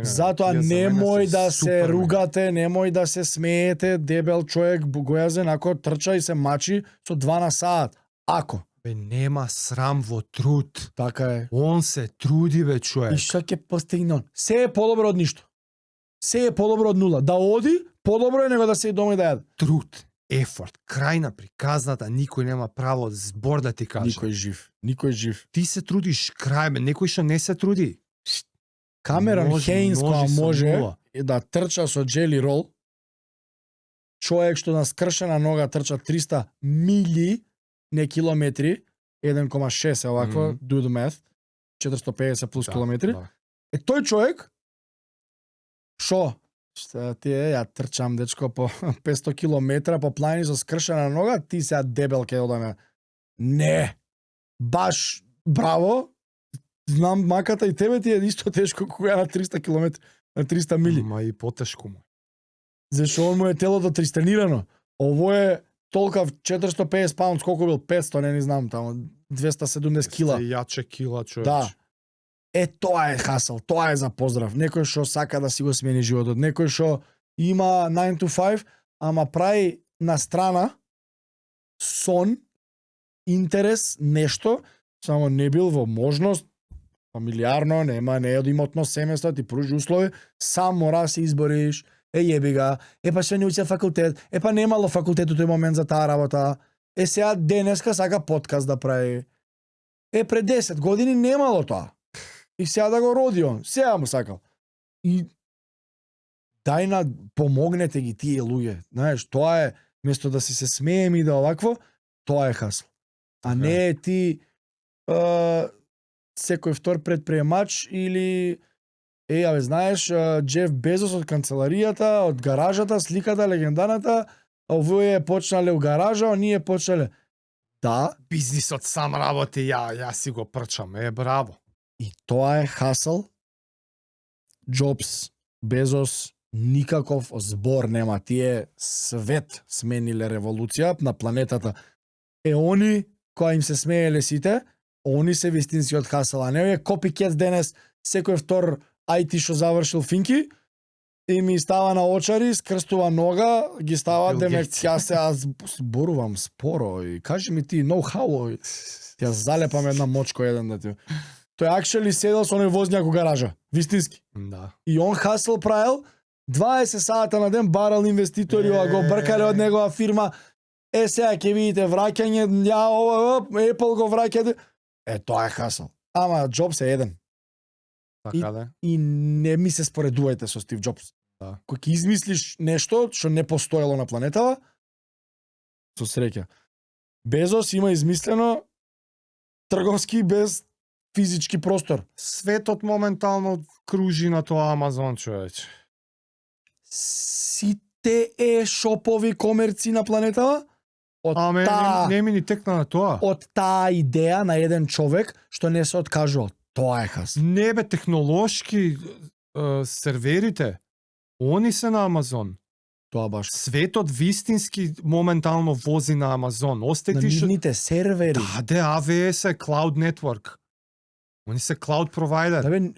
Затоа немој да се ругате, немој да се смеете, дебел човек бугојазен ако трча и се мачи со 2 на сат. Ако. Бе, нема срам во труд. Така е. Он се труди, бе, човек. И што ќе постигне он? Се е подобро од ништо. Се е подобро од нула. Да оди, подобро е него да се и дома и да јаде. Труд, ефорт, крај на приказната, никој нема право збор да ти каже. Никој жив. Ти се трудиш, крај, бе, некој што не се труди. Камерон Хейнс која со може нула. да трча со джели рол, човек што на скршена нога трча 300 мили, не километри, 1,6 е овакво, do the math, 450 плюс километри. Да. Тој човек, шо? Што ти е, ја трчам, дечко, по 500 километра по планини со скршена нога, ти сега дебел ке одаме. Не! Баш, браво, знам маката и тебе ти е исто тешко кога на 300 километри, на 300 мили. Ма и потешко му. Зашо он му е телото тристенирано. Ово е толкав 450 паунд, колку бил 500, не знам, тамо 270 кила. Се јаче кила, човек. Да. Тоа е хасел, тоа е за поздрав. Некој што сака да си го смени животот, некој што има 9 to 5, ама прави на страна сон, интерес, нешто, само не бил во можност, фамилиарно, не е од имотно семејство, ти пружи услови, сам мора се избориш, јеби ga, па се не учи факултет, па немало факултет у тој момент за таа работа, сега денеска сака подкаст да прави. Пред 10 години немало тоа. И сега да го роди он, сега му сакал. И помогнете ги тие луѓе. Знаеш, тоа е, место да си се смеем и да овакво, тоа е хасл. А не е ти секој втор предприемач или знаеш, Джеф Безос од канцеларијата, од гаражата, сликата легендарната, овие почнале у гаража, оние почнале. Да, Бизнисот сам работи, ја си го прчам, браво. и тоа е хасл. Джобс, Безос, никаков збор нема. Тие свет смениле револуција на планетата. Они, кои им се смееле сите, они се вистинскиот хасл, а не е копикет денес, секој втор IT што завршил финки, и ми става на очари, скрстува нога, ги става, демек, аз зборувам споро, и кажи ми ти, know-how, ја залепам една мочко еден да ти. Тој actually седел со оној возњак у гаража, вистински. Да. И он хасл правил, 20 сата на ден барал инвеститори, го бркале од негова фирма, сега ќе видите враќање, Apple го враќате. Тоа е хасл. Ама Джобс е еден. Така да. И не ми се споредувајте со Стив Джобс. Да. Кој ќе измислиш нешто што не постоело на планетава, со среќа. Безос има измислено трговски без физички простор. Светот моментално кружи на тоа Амазон, човече. Сите шопови комерци на планетава Аме, не ми ни текна на тоа. од таа идеја на еден човек што не се откажува. Тоа е хас. Не бе, технолошки серверите, они се на Амазон. Тоа баш. Светот вистински моментално вози на Амазон. На Остети што... нивните сервери. Да, AWS е Cloud Network. Они се Cloud Provider. Да бе,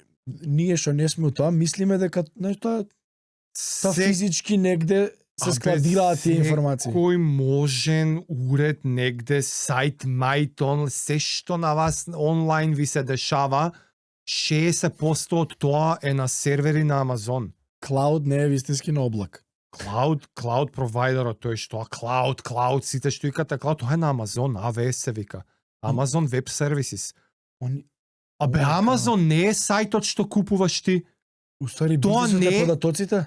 ние што не сме у тоа, мислиме дека нешто физички негде се складираат тие информации. Кој можен уред негде, сајт, мајт, се што на вас онлайн ви се дешава, 60% од тоа е на сервери на Амазон. Cloud не е вистински на облак. Cloud provider, тој што Cloud, сите што викате Cloud, тоа е на Амазон, AWS се вика. Amazon Web Services. Абе, Амазон не е сајтот што купуваш ти. Уствари, Тоа бизнисот не е е- податоците?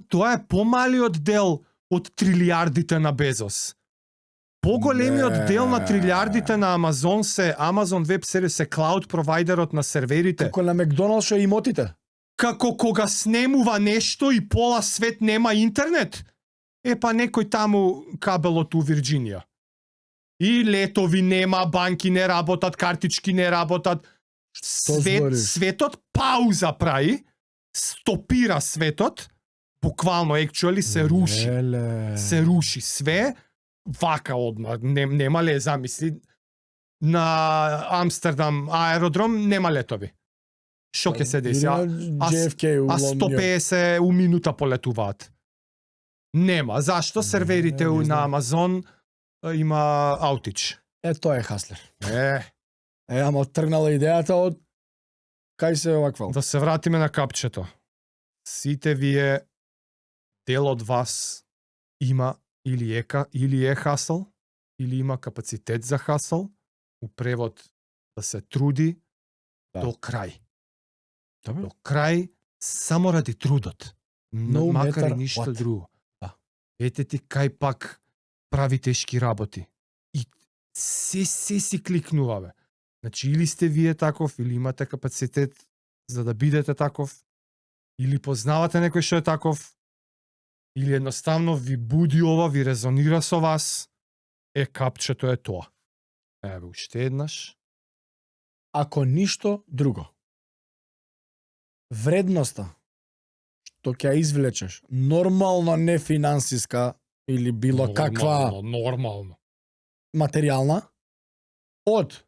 Тоа е помалиот дел од трилиардите на Безос. Поголемиот Не. дел на трилиардите на Амазон се Amazon Web Service, се Cloud Providerот на серверите. Како на Макдоналдс што е имотите. Како кога снемува нешто и пола свет нема интернет, па некој таму кабелот у Вирџинија. И летови нема, банки не работат, картички не работат. збориш? Светот пауза прави, стопира светот, буквално actually се руши. Еле. Се руши све, вака одма, нема ле замисли, на Амстердам аеродром нема летови. Што ќе се деси? Или на JFK у А Лондон. 150 у минута полетуваат. Нема. Зашто? Серверите не на знам. Амазон има аутич. Тоа е хаслер. Е, Ама тргнала идејата од кај се оваквал. да се вратиме на капчето. Сите вие, дел од вас има или е хасл, или има капацитет за хасл, у превод да се труди Да. до крај. Добро. До крај, само ради трудот. No Макар и matter ништо what. друго. Да. Ете ти кај пак прави тешки работи. И се си кликнува, бе. Значи, или сте вие таков, или имате капацитет за да бидете таков, или познавате некој што е таков, или едноставно ви буди ова, ви резонира со вас, капчето е тоа. Еве, уште еднаш. Ако ништо друго. Вредноста што ќе ја извлечеш, нормално не финансиска или било каква Нормално. материјална, од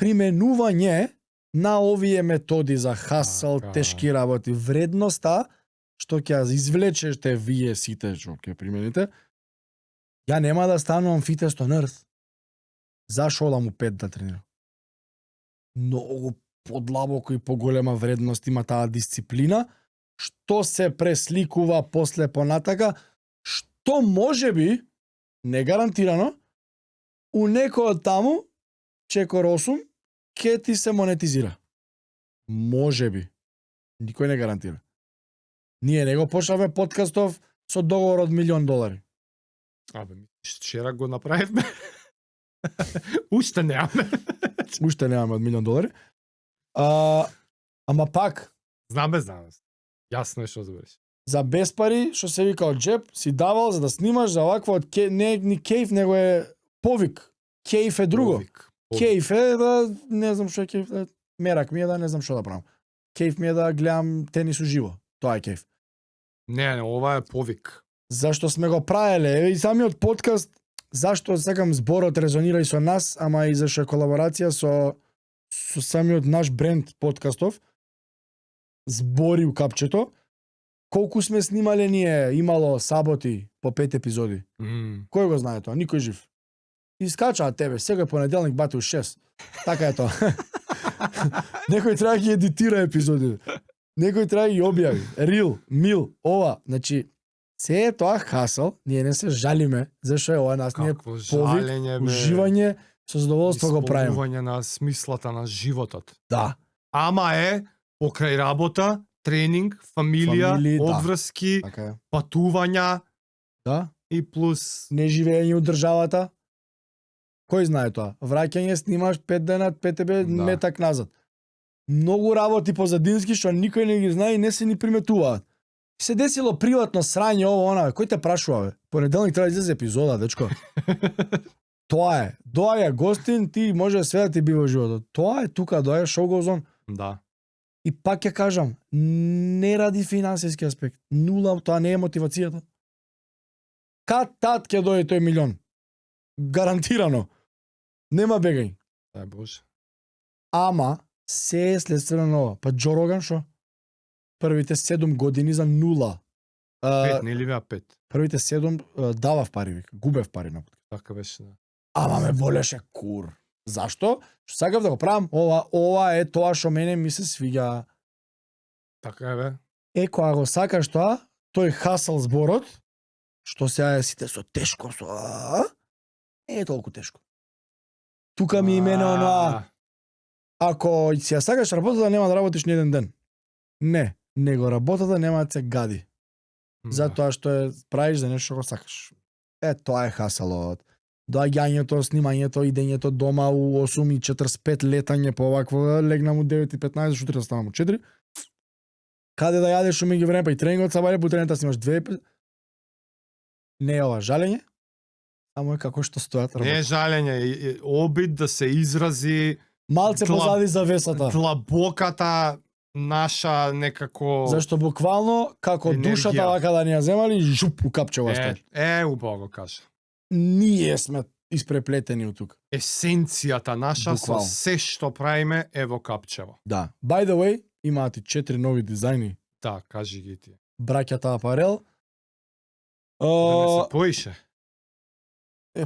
применување на овие методи за хасл, Така. тешки работи, вредноста што ќе ја извлечете вие сите што ќе примените, ја нема да станувам фитест on earth. Зашо одам у 5 да тренирам? Многу подлабоко и поголема вредност има таа дисциплина, што се пресликува после понатака, што можеби, не гарантирано, у некој од таму, чекор 8, ќе ти се монетизира. Можеби. Никој не гарантира. Ние не го почнавме подкастов со договор од $1,000,000. Абе, вчера го направивме. Уште немаме. Уште немаме од $1,000,000. Ама пак, Знаме. Јасно е што збориш. за без пари, што се вика од джеб, си давал за да снимаш за вакво од не ни кејф, него е повик. Кејф е друго. Повик. Кејф е да не знам што е кејф, мерак ми е да не знам што да правам. Кејф ми е да гледам тенис уживо. Тоа е кејф. Не, ова е повик. Зашто сме го правеле и самиот подкаст, зашто сакам зборот резонира и со нас, ама и зашто е колаборација со самиот наш бренд подкастов. Збори у капчето. Колку сме снимале ние, имало саботи по 5 епизоди. Кој го знае тоа? Никој жив. Искачаат тебе, секој понеделник бате у 6. Така е тоа. Некој треба да ги едитира епизоди. Некој треба да ги објави. Рил, мил, ова. Значи, се е тоа хасал, ние не се жалиме, зашто е ова нас ние Какво жалење, бе. уживање, со задоволство го правиме. Исполнување на смислата на животот. Да. Ама е покрај работа, тренинг, фамилија, Фамилии, да. одврски, Така е. патувања Да. и плюс Не живење у државата. Кој знае тоа? Враќање, снимаш 5 дена, 5 тебе Да. метак назад. Многу работи позадински што никој не ги знае и не се ни приметуваат. Се десило приватно срање ово она, кој те прашува бе? Понеделник треба да излезе епизода, дечко. Тоа е. Доаѓа гостин, ти може све да ти бива во животот. Тоа е тука, доаѓа show goes on. да. И пак ќе кажам, не ради финансиски аспект. Нула, тоа не е мотивацијата. Кад тат ќе дојде тој милион? Гарантирано. Нема бегање. Дај Боже. Ама, се е следствено на ова. Па Джо Роган шо? Првите 7 години за нула. 5, не ли беа 5? Првите 7 давав пари, вика. Губев пари на подкаст. Така беше, да. Ама ме волеше кур. Зашто? Што сакав да го правам, ова е тоа што мене ми се свиѓа. Така е, бе. Е, кога го сакаш тоа, тој хасал зборот, што сега сите со тешко, не е толку тешко. Тука ми имене оноа, ако си ја сакаш работата, нема да работиш ни еден ден. Не, него работата нема да се гади. Затоа што е правиш за нешто го сакаш. Е, тоа е хасалот. Доаѓањето, снимањето, идењето дома у 8:45 летање по овакво, легнам у 9:15, шутра станам у 4. Каде да јадеш умеѓу време, па и тренингот сабаре, по тренинта снимаш 2 Не е ова жалење, само е како што стојат Не е работи. жалење, обид да се изрази Малце Тла- позади завесата. длабоката наша некако... Зашто буквално, како Енергија. душата вака да ни ја земали, жуп, у капчево остави. убаво го кажа. Ние сме испреплетени од тука. Есенцијата наша Буквално. со се што правиме е во капчево. Да. By the way, имаат и 4 нови дизајни. Да, кажи ги ти. Браќата Апарел. Да не се поише.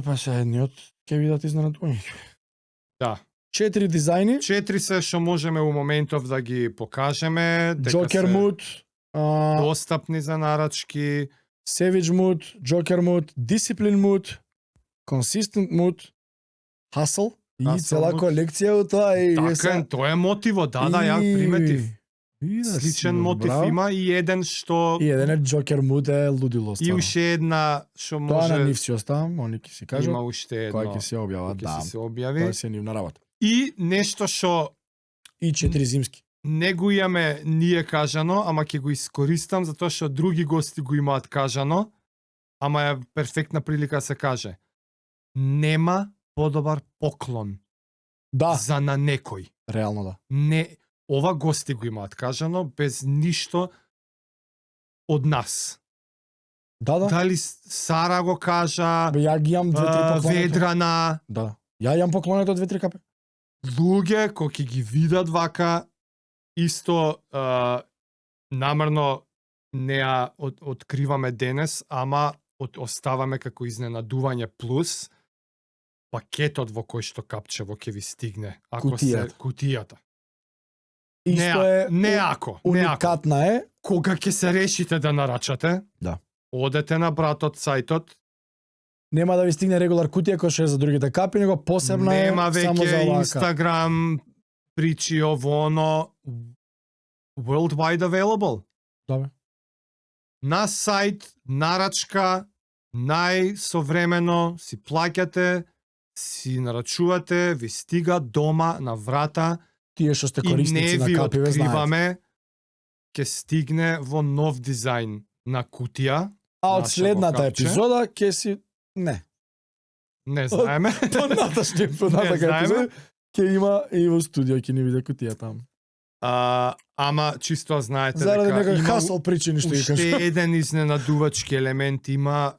Па се едниот ќе видат изненадување. Да. 4 дизајни. 4 се што можеме у моментов да ги покажеме, дека Joker се Mood, достапни за нарачки. Savage Mood, Joker Mood, Discipline Mood, Consistent Mood, Hustle и Hustle цела Mood. колекција од тоа и Така е, тоа е мотиво, да, ја приметив. да Сличен мотив има и еден што И еден е Joker Mood е лудило и стварно. уште една што Тоа на може нив си оставам, они ќе си кажат, има уште едно. кој ќе се објават, Ќе да. се објави. Тоа си е нивна работа. И нешто што И 4 зимски. не го имаме ние кажано, ама ќе го искористам затоа што други гости го имаат кажано, ама е перфектна прилика да се каже. Нема подобар поклон Да, за на некој. реално да. Не, ова гости го имаат кажано без ништо од нас. Да, да. Дали Сара го кажа, Бе, ја ги имам 2-3 поклонета. Ведрана, Да. Ја имам поклонето 2-3 капе. луѓе кои ќе ги видат вака, исто намерно не ја откриваме денес, ама оставаме како изненадување плюс пакетот во кој што капчево ќе ви стигне. Ако Кутијата. се кутијата. Исто е неако. уникатна е. Кога ќе се решите да нарачате, Да. одете на братот сајтот, Нема да ви стигне регулар кутија кој што е за другите капи, него посебна нема е само за веќе овака. Инстаграм причи ово оно worldwide available. Добре. На сајт, нарачка, најсовремено, си плаќате, си нарачувате, ви стига дома на врата Тие што сте и не корисници на ви капиве знаат. откриваме, ќе стигне во нов дизајн на кутија. А од нашето следната капче. епизода ќе си не. Не знаеме. Понаташни знаеме. епизода ќе има и во студио ќе ни биде кутија таму. Ама чисто знаете Заради дека некој има хасл причини што ги уште кажа. еден изненадувачки елемент има,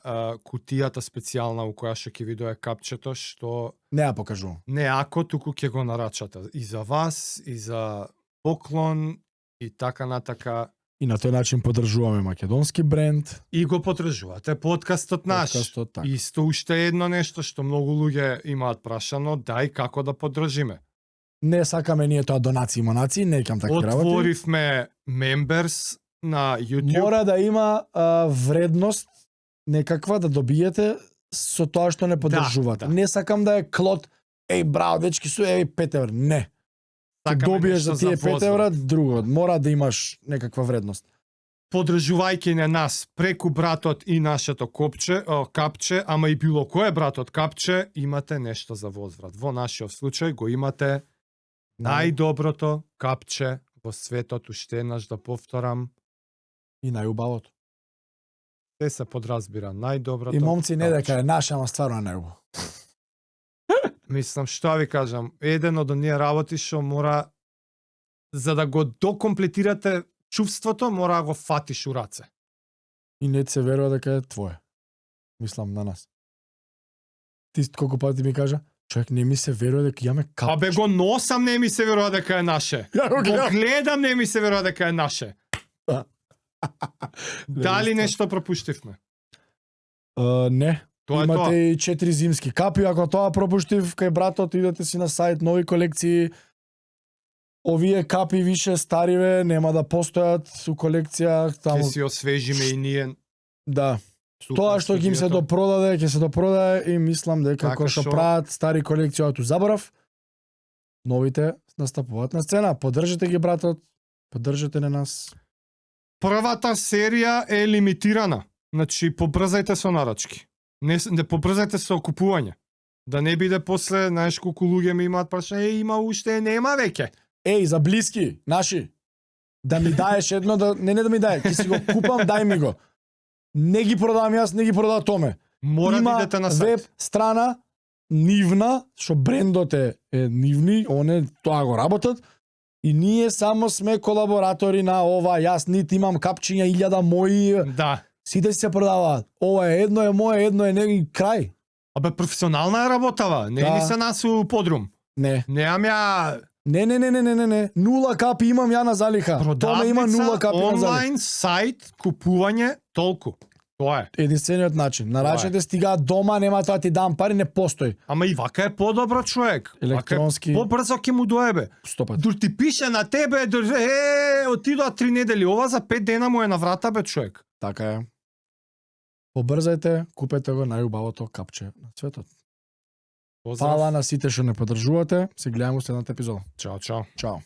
кутијата специјална у која што ќе ви дое капчето, што Не ја покажувам. не ако, туку ќе го нарачате. И за вас, и за поклон, и така натака. И на тој начин поддржуваме македонски бренд. И го потржувате подкастот наш. Подкастот, така. Исто уште едно нешто што многу луѓе имаат прашано, дај како да поддржиме. Не сакаме ние тоа донации и монации, не икам такви работи. Отворивме members на YouTube. Мора да има вредност некаква да добиете со тоа што не поддржувате. да. Не сакам да е клод, еј браво, дечки су, еј 5 евра. Не. Ќе Сакаме добиеш нешто за тие 5 возврат. евра друго. Мора да имаш некаква вредност. Подржувајќи на нас преку братот и нашето капче, ама и било кое братот капче, имате нешто за возврат. Во нашиот случај го имате најдоброто капче во светот, уште еднаш да повторам, И најубавото. се подразбира најдоброто. И момци не капче. дека е наше, ама стварно е него. Мислам, што ви кажам, еден од оние работи што мора, за да го докомплетирате чувството, мора да го фатиш у раце. И не ти се верува дека е твое. Мислам на нас. Ти колку пати ми кажа, човек не ми се верува дека имаме капче. Абе го носам, не ми се верува дека е наше. Ја го Го гледам. гледам, не ми се верува дека е наше. Дали нешто пропуштивме? Не. Тоа е Имате тоа. и 4 зимски капи, ако тоа пропуштив кај братот, идете си на сајт, нови колекции. Овие капи више стариве нема да постојат у колекција Ќе таму. си освежиме и ние. Да. тука Тоа во што ќе им се студиото. допродаде, ќе се допродаде и мислам дека Така кој што што- прават стари колекции од заборав, новите настапуваат на сцена. Поддржете ги братот, поддржете на нас. Првата серија е лимитирана. Значи, побрзајте со нарачки. Не побрзајте со купување. Да не биде после, знаеш колку луѓе ми имаат прашање, има уште, нема веќе. Еј, за блиски, наши, да ми даеш едно, не да ми дај, ќе си го купам, дај ми го. Не ги продавам јас, не ги продава Томе. Мора да идете на веб сајт. страна нивна, што брендот е нивни, оне тоа го работат. И ние само сме колаборатори на ова, јас нити имам капчиња 1000 мои, Да. сите се продаваат. Ова е едно е мое, едно е него и крај. Абе, професионална е работава. Не Да. ни се нас у подрум. Не. Неам ја Не. Нула капи имам ја на залиха. Томе има нула капи на залиха. онлайн сајт, купување, толку. Тоа е. Единствениот начин. Нарачите стигаат дома, нема тоа ти дам пари, не постои. Ама и вака е подобро човек. Електронски. Вака е побрзо ќе му доебе. 100 Дур ти пише на тебе, отидоа 3 недели, ова за 5 дена му е на врата бе човек. Така е. Побрзајте, купете го најубавото капче на светот. Поздрав. Фала на сите што не поддржувате. Се гледаме во следната епизода. Чао, чао. Чао.